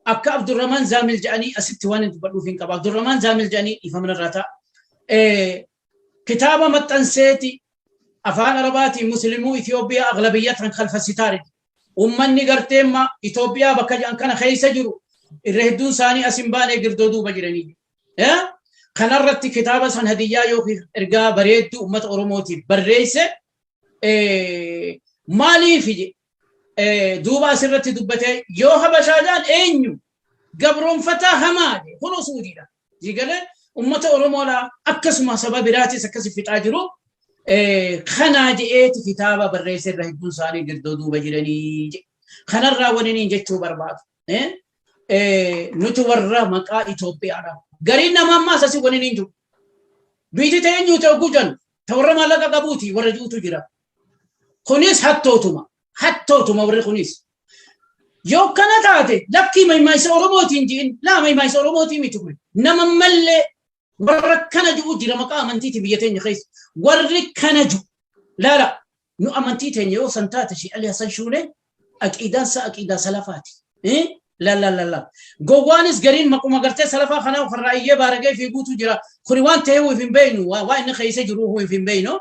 akka Abdurrahman Zaamil jedhanii, asitti waan hin dubbadhuuf hin qaba. Abdurrahman Zaamil jedhanii, dhiifama irraa ta'a. Kitaaba maxxanseeti afaan Arabaatiin, "Muslimuu Itoophiyaa aglabiyyatan khalfa sitaari." Ummanni garteemma Itoophiyaa bakka jedhan kana keessa jiru irra hedduun isaanii as hin baane, girdoo duuba jiranii. Kanarratti kitaaba san hadiyyaa yookiin ergaa bareedduu uummata Oromootiif barreesse. Maaliif duuba asirratti dubbatee yoo Habashaa jedhan eenyu gabroonfataa hamaa kunoo Suudiidha. Jigalee uummata Oromoodha akkasuma saba biraatis akkasi fixaa jiru. Kanaa je'eeti kitaaba barreesse, irra hedduun isaanii girdoo duuba jiranii. Kanarraa wani jechuu barbaadu. Nuti warra maqaa Itoophiyaadha. Gariin nama ammaas asii wani hin jiru. Biyyi ta'e eenyu ta'u gujan ta warra maallaqa qabuuti warra jirutu jira. Kunis hattootuma. Hattootuma warri kunis. Yoo kana taate, lakkii maymaayisa Oromootiin ji'in laa, maymaayisa Oromootiin miti kun. Nama mallee warra kana ji'u jira maqaa amantiiti biyya teenya keessa. Warri kana ji'u. Laala, nu amantii teenya yoo san taate, Shee Ali Hasan Shuulee aqiidaan isaa aqiidaa salafaati. La la la la. Gowwaanis gariin maquma gartee salafaa kanaa ofirraa iyyee baaragee fiiguutu jira. Kuni waan ta'eef hin beeynu, waan inni keessa jiru hin beeynu.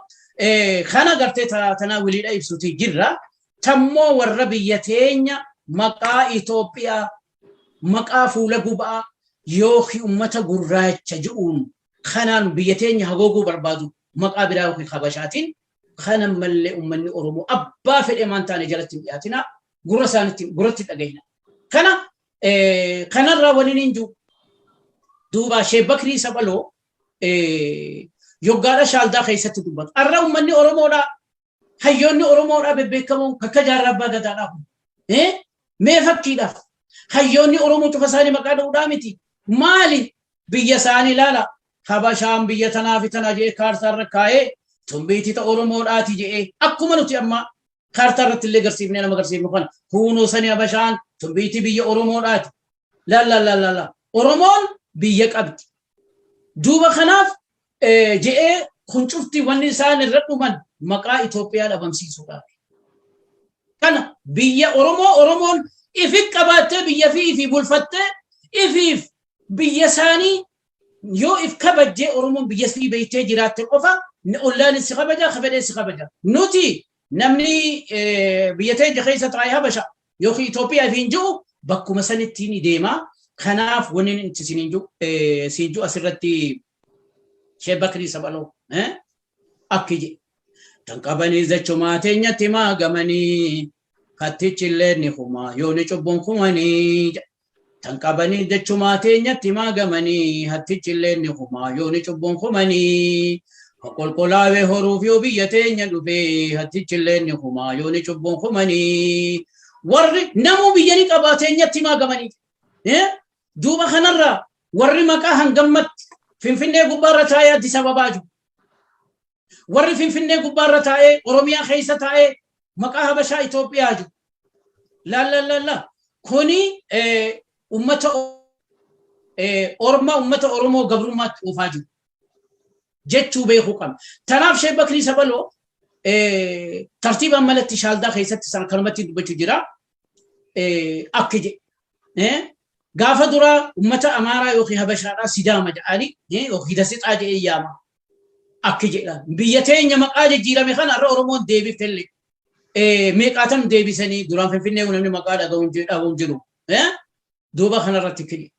Kana gartee tanaa wiliidha ibsuti jirra. Tammoo warra biyya teenya maqaa Itoophiyaa Maqaa fuula gubaa yookiin ummata gurraacha jedhuun kanaan biyya teenya hagooguu barbaadu maqaa biraa yookiin Habashaatiin. Kana mallee ummanni Oromoo abbaa fedhe maan taane jalatti hin dhiyaatina, gurra isaanitti gurratti dhagayna. Kana kanarraa waliin hin jiru. Duuba Sheek Bakrii Saphaloo yoggaadha Shaaldaa keessatti dubbatu. Har'a ummanni Oromoodhaa, hayyoonni Oromoodhaa bebbeekamoon kakka Jaarraa Abbaa Gadaadhaa kun. Mee fakkiidhaaf hayyoonni Oromoo cufa isaanii maqaa dha'uudhaa miti. Maali biyya isaanii ilaala? Habashaan biyya tanaa fi tanaa jedhee kaartaa irra kaa'ee, tumbiitii ta Oromoodhaati jedhee, akkuma nuti amma kaartaa irratti illee garsiifnee nama garsiifnu kana, kuunoo sani Habashaan tumbiitii biyya Oromoodhaati. La la la la la. Oromoon biyya qabdi. Duuba kanaaf je'ee kun cufti wanni isaan irra dhuman maqaa Itoophiyaa dhabamsiisuudhaaf. Kana biyya Oromoo Oromoon ifi qabaattee, biyya fi ifii bulfattee, ifiif biyya isaanii yoo if kabajjee, Oromoon biyya fi beektee jiraatte qofa ollaan si kabaja, kafedhee si kabaja. Nuti namni biyya teenya keessa taa'ee Habasha yookiin Itoophiyaa ifiin jiru bakkuma sanitti ni deema. Kanaaf wanni inni siin jiru siin jiru asirratti Sheek Bakrii Saphaloo akki jedhe. Tan qabanii zachumaa teenyatti maagamanii, kattichi illee ni kumaa yoo ni cubbuun kumanii. Tan qabanii jechumaa teenyatti maagamanii, hattichi illee ni kumaa yoo ni cubbuun kumanii. Qolqolaawee horuuf yoo biyya teenya dhufee, hattichi illee ni kumaa yoo ni cubbuun kumanii. Warri namuu biyya ni qabaa, teenyatti maagamanii. Duuba kanarraa warri maqaa hangammatti Finfinnee gubbaarra taa'ee Addis Ababaa jiru. Warri Finfinnee gubbaarra taa'ee, Oromiyaa keessa taa'ee maqaa Habashaa Itoophiyaa jiru. La la la la. Kuni ummata Orma ummata Oromoo gabrummaatti oofaa jiru jechuu beekuu qabna. Tanaaf Sheek Bakrii Saphaloo tartiibaan malatti Shaaldaa keessatti san kanumatti dubbachuu jira. Akki jedhe. Gaafa duraa ummata Amaaraa yookiin Habashaadhaa Sidaama jedhanii yookiin Dasixaa jedhee yaama. Akki jedha. Biyya teenya maqaa jijjiirame kana irra Oromoon deebiftellee. Meeqaatam deebisanii? Duraan Finfinnee namni maqaa dhaga'uun jiru. Duuba kanarratti kini.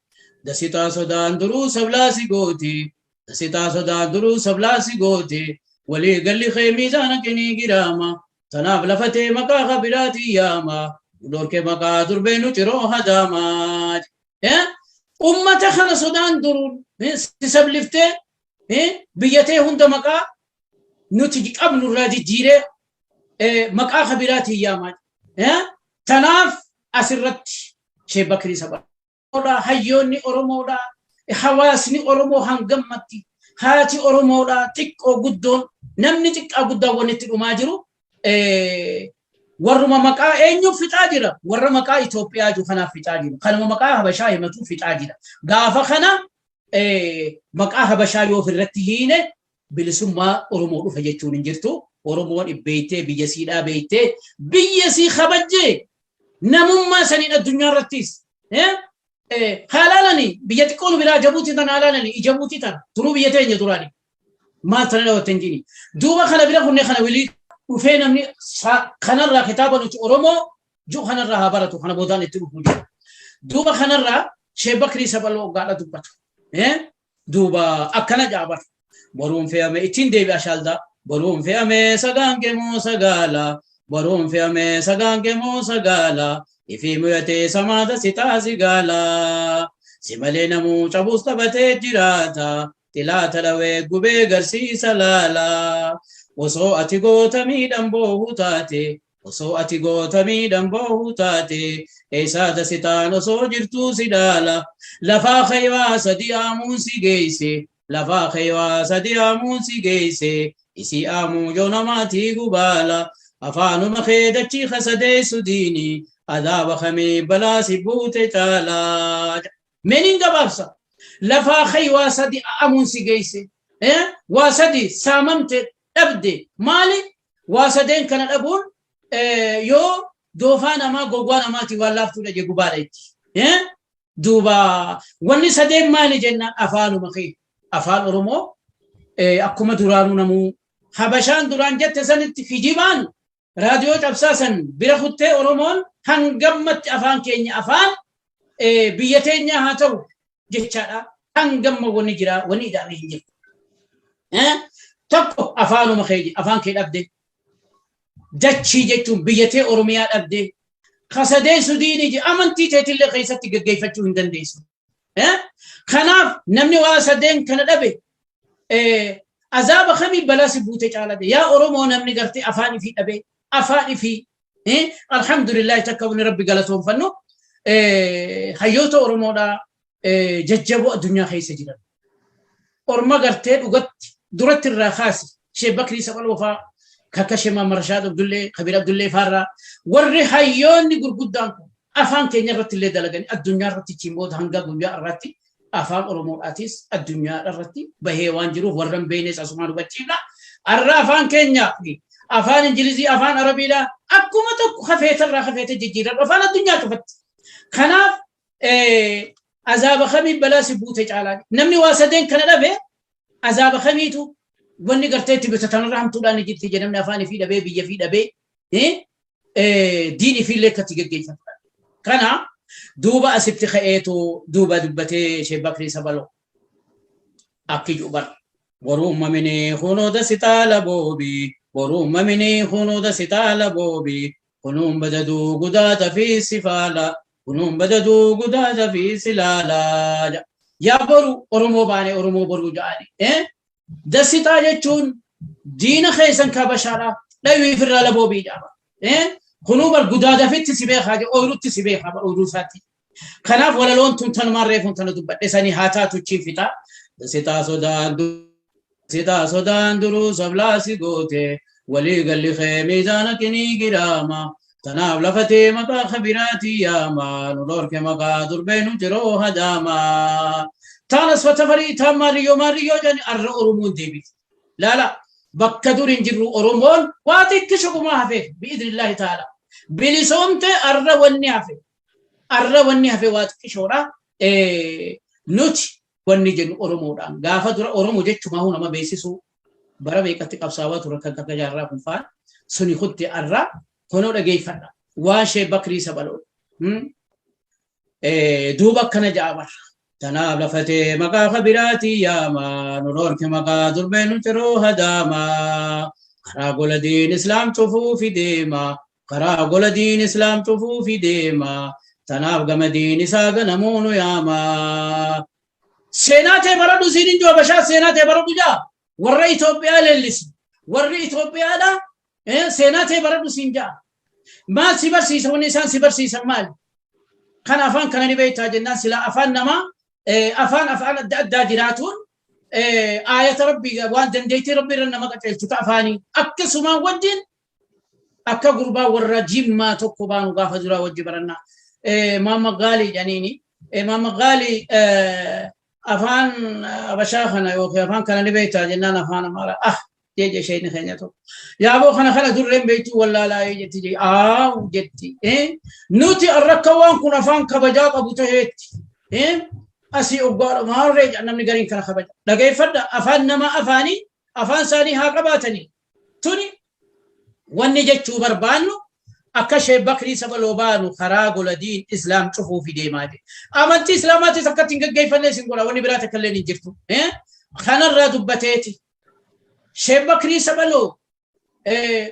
Dasixaa sodaan duruu sablaasi gooti. Dasixaa sodaan duruu sablaasi gooti. Walii galli kee miizaana kenii giraama. Tanaaf lafatee maqaa kabiraatii yaama. Dhorke maqaa durbee nu ciroo hadaama. Ummata kana sodaan duruu si sabliftee biyyatee hunda maqaa nuti qabnu irraa jijjiiree maqaa kabiraatiin yaamaa. Tanaaf asirratti Sheek Bakrii Saphaloo, hayyoonni Oromoodha, hawaasni Oromoo hangammatti, haati Oromoodha, xiqqoo guddoon, namni xiqqaa guddaan wanni itti dhumaa jiru warruma maqaa eenyuuf fixaa jira? Warra maqaa Itoophiyaa jiru kanaaf fixaa jiru. Kanuma maqaa Habashaa himatu fixaa jira. Gaafa kana maqaa Habashaa yoo ofirratti hiine bilisummaa Oromoo dhufa jechuun hin jirtu. Oromoon beektee, biyya siidhaa beektee, biyya sii kabajjee, namummaa saniin addunyaa irrattis haalaalani biyya xiqqoo nu biraa Jabuutii tana haalaalani, Jabuutii tana turuu biyya teenya duraani maal tana dhawatte hin jini. Duuba kana bira kunne kana wilii dhufee namni kanarraa kitaaba nuti Oromoo jiru kanarraa haa baratu, kana boodaan itti dhufuu jira. Duuba kanarraa Sheek Bakrii Saphaloo gaadha dubbatu. Duuba akkana jaabar. Boruun fe'ame ittiin deebi'a Shaaldaa. Boruun fe'ame sagaan kemoo sagaala. Boruun fe'ame sagaan kemoo sagaala. Ifii muyatee samaata si taasi gaala. Si malee namuu cabuus taphatee jiraata. Xilaata dhawee gubee garsiisa laala. Osoo ati goota miidhan boohu taate. Osoo ati goota miidhan boohu taate. Eessaa dasitaan osoo jirtuu si dhaala. Lafaa kaywaa sadi aamuun si geesse. Lafaa kaywaa sadi aamuun si geesse. Isii aamuu yoo namaatii gubaala. Afaanuma kee dachii kasadeessu diini. Adaaba kamii balaa si buute caala. Meeniin gabaabsa. Lafaa kaywaa sadi aamuun si geesse. Waa sadi saamamte, dhabde. Maali? Waa sadeen kana dhabuun yoo doofaa namaa gowwaa namaati waan laaftuudha jee gubaadha itti. Duuba wanni sadeen maali jennaan, afaanuma kee, afaan Oromoo akkuma duraanuu namuu Habashaan duraan jette sanitti kijibaan raadiyoo cabsaa san bira kuttee, Oromoon hangammatti afaan keenya afaan Biyya teenya haa ta'u jechaadha. Hangamma wanni jira wanni ida'ame hin jiru. Tokko afaanuma kee afaan kee dhabde. Dachii jechuun biyya tee Oromiyaa dhabde. Kasadeessu diinii amantii teetillee keessatti gaggeeffachuu hin dandeessu. Kanaaf namni waa sadeen kana dhabe azaaba kamii balaa si buute caalate. Yaa Oromoo, namni gartee afaan ifii dhabe, afaan ifii, alhamdulillah, takka wanni Rabbi galatoonfannu hayyoota Oromoodhaa jajjaboo addunyaa keessa jiran. Orma gartee dhugatti duratti irraa kaasi Sheek Bakrii Saphaloo fa'aa, kakka Sheek Mahammad Rashaad Abdullee, Kabiir Abdullee fa'aarraa, warri hayyoonni gurguddaan kun afaan keenya irratti illee dalaganii addunyaa irratti chiimoota hanga guyyaa irratti afaan Oromoodhaatis addunyaa irratti bahee waan jiruuf warra hin beeknes asumaan hubachiifna. Har'a afaan keenya afaan Ingilizii, afaan Arabiidhaa akkuma tokko hafeetarraa hafeete jijjiiradhu afaan addunyaa cufatti. Kanaaf azaaba kamii balaa si buute caalaa namni waa sadeen kana dhabe azaaba kamiitu wanni gartee itti bitatanirra hamtuudhaan ni jirti jedhamni afaan ifii dhabee, biyya ifii dhabee, diin ifiillee akkatti geggeeffatu. Kana duuba asitti ka'eetu duuba dubbatee Sheek Bakrii Sabaloo akki jubar. Boruu mamini kunuuda sitaala boobi, boruu mamini kunuuda sitaala boobi, kunuun badaduu gudaata fi sifaala, kunuun badaduu gudaata fi silaala. Yaa boru Oromoo baane, Oromoo boruu ja'ani. Dasitaa jechuun diina keessan kabashaadha. Dhawii firraa laboobii jedhama. Kunuu bar gudaadafitti si beekaa, ooyirutti si beekaa bar ooyiruu isaatti. Kanaaf walaloon tun tanumaan reefuun tana dubbadhe sanii haa taatu chiin fixa. Dasitaa sodaan Dasitaa sodaan duruu sablaa si goote, walii galli kee miizaana kinii giraama. Tanaaf lafatee maqaa kabiraatii yaama, nu dhorke maqaa durbee nu jiroo hadaama. Taan asfata farii taan maariyyoo maariyyoo jedhani arra Oromoon deebiti. Laala, bakka dur hin jirru Oromoon waa xiqqisho gumaa hafeef bi'idhnillaahi ta'ala. Bilisoomte arra wanni hafe. Arra wanni hafe waa xiqqishoodha. Nuti wanni jennu Oromoodhaan gaafa dura Oromoo jechumaa nama beeksisuu bara meeqatti qabsaawaa ture kan takka jaarraa kun fa'aa suni kutte arra kunoo dhageeffadha. Waan Sheek Bakrii Sabaloo. Duuba akkana ja'a barra. Tanaaf lafatee maqaa kabiraatii yaama, nu dhorke maqaa durbee nu ciroo hadaama. Karaa gola diin islaam cufuufi deema. Karaa gola diin islaam cufuufi deema. Tanaaf gama diin isaa ganamuu nu yaama. Seenaa ta'e baradhu siin hin jiru, Habashaa seenaa ta'e baradhu jaa. Warra Itoophiyaa leellisu. Warri Itoophiyaadha seenaa ta'e baradhu siin jaa. Maal si barsiisa, wanni isaan si barsiisan maali? Kan afaan kana ni beektaa jennaan, sila afaan namaa afaan afaan adda addaa jiraatuun aayata Rabbii waan dandeettii Rabbii irra nama qajeelchu ta'a afaanii. Akkasumaan wajjin akka gurbaa warra Jimmaa tokko baanu gaafa duraa wajji barannaa. Maama Gaalii jedhaniini. Maama Gaalii, afaan Habashaa kana yookiin afaan kana ni beektaa jennaan, afaan Amaaraa ah jeje isheen keenya tokko. Yaaboo kana durreen beektuu wallaalaa jetti jee aaw jetti. Nuti arrakka waan kun afaan kabajaa qabu taheetti. Asii oggaadha maarree namni gariin kana kabaja. Dhageeffadha, afaan nama afaanii afaan isaanii haa qabaatanii. Tuni wanni jechuu barbaannu akka Sheek Bakrii Sabaloo baanu karaa gola diin islaam cufuufi deemaa jira. Amantii islaamaatis akka ittiin gaggeeffanne isin godha, wanni biraa takka illee hin jirtu. Kanarraa dubbateeti. Sheek Bakrii Sabaloo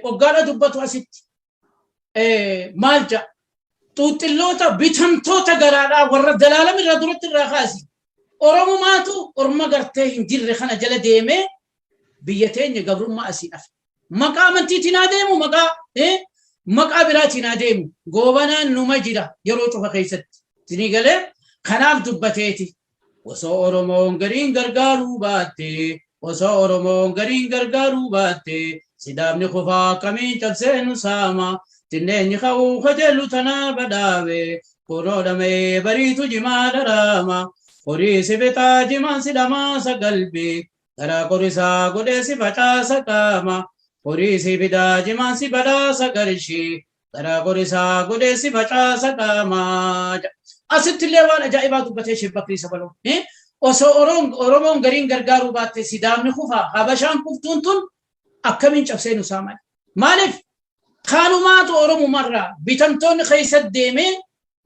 waggaadha dubbatu asitti maal jedha? Xuuxxilloota bitamtoota garaadhaa warra dalaalama irraa duratti irraa kaasi. Oromumaatu orma gartee hin jirre kana jala deemee biyya teenya gabrummaa asii dhafe. Maqaa amantiitiin haa deemu, maqaa biraatiin haa deemu. Goobanaan numa jira yeroo cufa keessatti. Isinii galee? Kanaaf dubbateeti. Osoo Oromoon gariin gargaaruu baatte, osoo Oromoon gariin gargaaruu baatte, sidaamni kufaa akkamiin cabsee nu saama. Tinneenyi ka'uu kajeellu tanaa badhaabe, kunoo dhama'ee bariitu jimaa dharaama. Horii si fixaa jimaan si dhamaasa galbi, garaa qorisaa godhee si facaasa qaama. Horii si fidaa jimaan si badhaasa qarshii, garaa qorisaa godhee si facaasa qaama. Asitti illee waan ajaa'ibaa dubbatee Sheek Bakrii Sabaloo. Osoo Oromoon gariin gargaaruu baatte sidaamni kufaa, Habashaan kuftuun tun akkamiin cabsee nu saaman? Maaliif? Kaanumaatu Oromumarraa bitamtoonni keessa deemee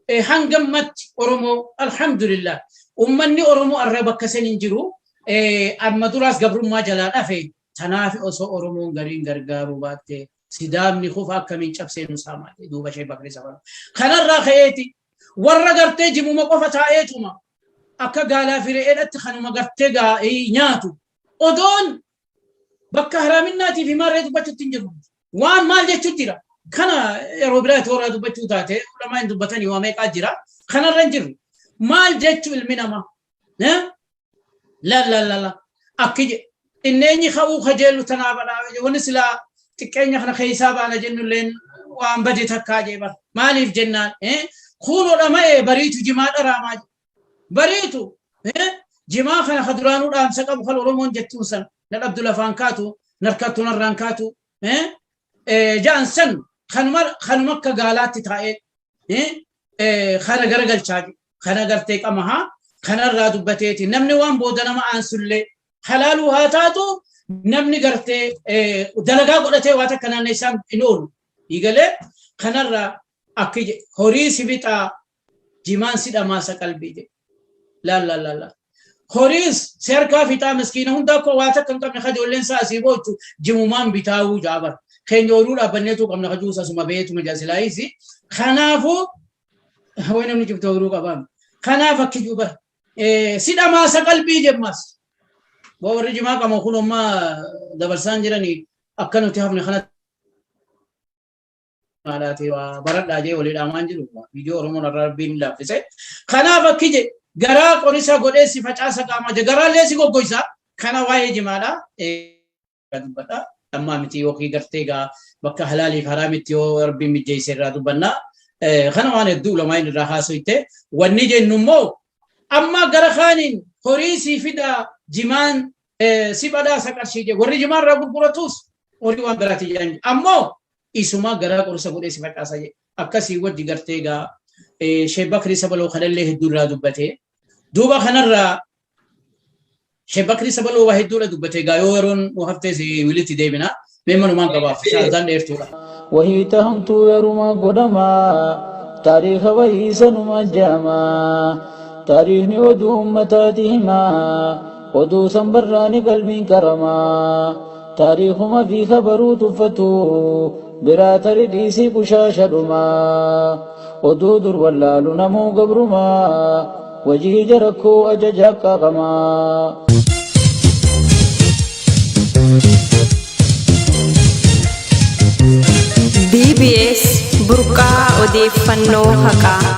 Hangammatti Oromoo, alhamdulillah, ummanni Oromoo arra bakka san hin jiru. Amma duraas gabrummaa jalaa dhafe. Tanaaf osoo Oromoon gariin gargaaruu baatte Sidaamni kufa akkamiin cabsee nu saamaa duuba Shee Bakrii Sabaloo. Kanarraa ka'eeti warra gartee jimuma qofa taa'eetuma akka gaalaa fi re'eedhatti kanuma gartee nyaatu odoon bakka haraaminaatii fi maarree dubbachuutti hin jiru. Waan maal jechuutti jira. Kana yeroo biraa tooraa dubbachuu taate ulamaa hin dubbatanii waa meeqaa jira. Kanarra hin jiru. Maal jechuu ilmi namaa? La la la la. Akki inneenyi ka'uu kajeellu tanaa badhaa wanni silaa xiqqeenya kana keessaa baana jennulleen waan bade takkaa jee bara. Maaliif jennaan kunoo dhama'ee bariitu jimaa dharaamaa bariitu jimaa kana ka duraanuu dhaamsa qabu kan Oromoon jettuun san na dhabdu lafaan kaatu narkattu narraan kaatu ja'an san kanuma kanuma akka gaalaatti taa'ee kana garagalchaa kana gartee qamahaa kanarraa dubbateeti. Namni waan booda nama aansullee halaaluu haa taatu, namni gartee dalagaa godhatee waa takka naannoo isaan hin oolu. Dhiigalee kanarraa akki horii si fixaa jimaan si dhamaasa qalbii jedhe. Laal laal laal. Horiis si harkaa fixaa, miskiina hundaa koo waa takka hin qabne kajoolleen isaa asii boochu jimumaan bitaawuu jaabar. Keenya ooluu dhaabbanneetu qabna kajuus asuma beetuma jasilaayisi. Kanaafuu way namni cufte ooluu qabaan. Kanaaf akki juubar. Si dhamaasa qalbii jemmas. Warri jimaa qabu kun ammaa dabarsaan jiranii akka nuti hafne kanatti. Maalaati waa baradhaa jee walii dhaamaan jiru. Viidiyoo Oromoon irraa Rabbiin laaffise. Kanaaf akki je garaa qorisa godhee si facaasa qaamaa je garaallee si goggoysa. Kana waa'ee jimaadha. Dubbadha. Ammaa miti yookiin gartee gaa bakka halaaliif haraamitti yoo Rabbiin mijjeesse irraa dubbanna. Kana waan hedduu ulamaan irraa haasoyte. Wanni jennu immoo amma gara kaaniin horii si fida jimaan si badhaasa qarshii je warri jimaa irraa gurguratus horii waan biraati jedhan, ammoo isuma garaa qorsa godhee si facaasa jedhe. Akkasii wajji gartee gaa Sheek Bakrii Sabaloo kanallee hedduu irraa dubbate. Duuba kanarraa Sheek Bakrii Sabaloo waa hedduudha dubbate. Gaa yoo yeroon nu haftee si wilitti deebina. Mee manumaan gabaaf shaardaan dheertuudha. Wahii tahamtuu yeruma godhamaa, taariika wahii sanuma jaamaa, taariikni oduu ummataati himaa, oduu san barraani qalbiin qaramaa, taariikuma fi kabaruu tuffatu biraa tari dhiisii qushaasha dhumaa, oduu dur wallaalu namuu gabrumaa, wajii jarakkoo ajaja qaqqamaa. BBS Burqaa Odeeffannoo Haqaa.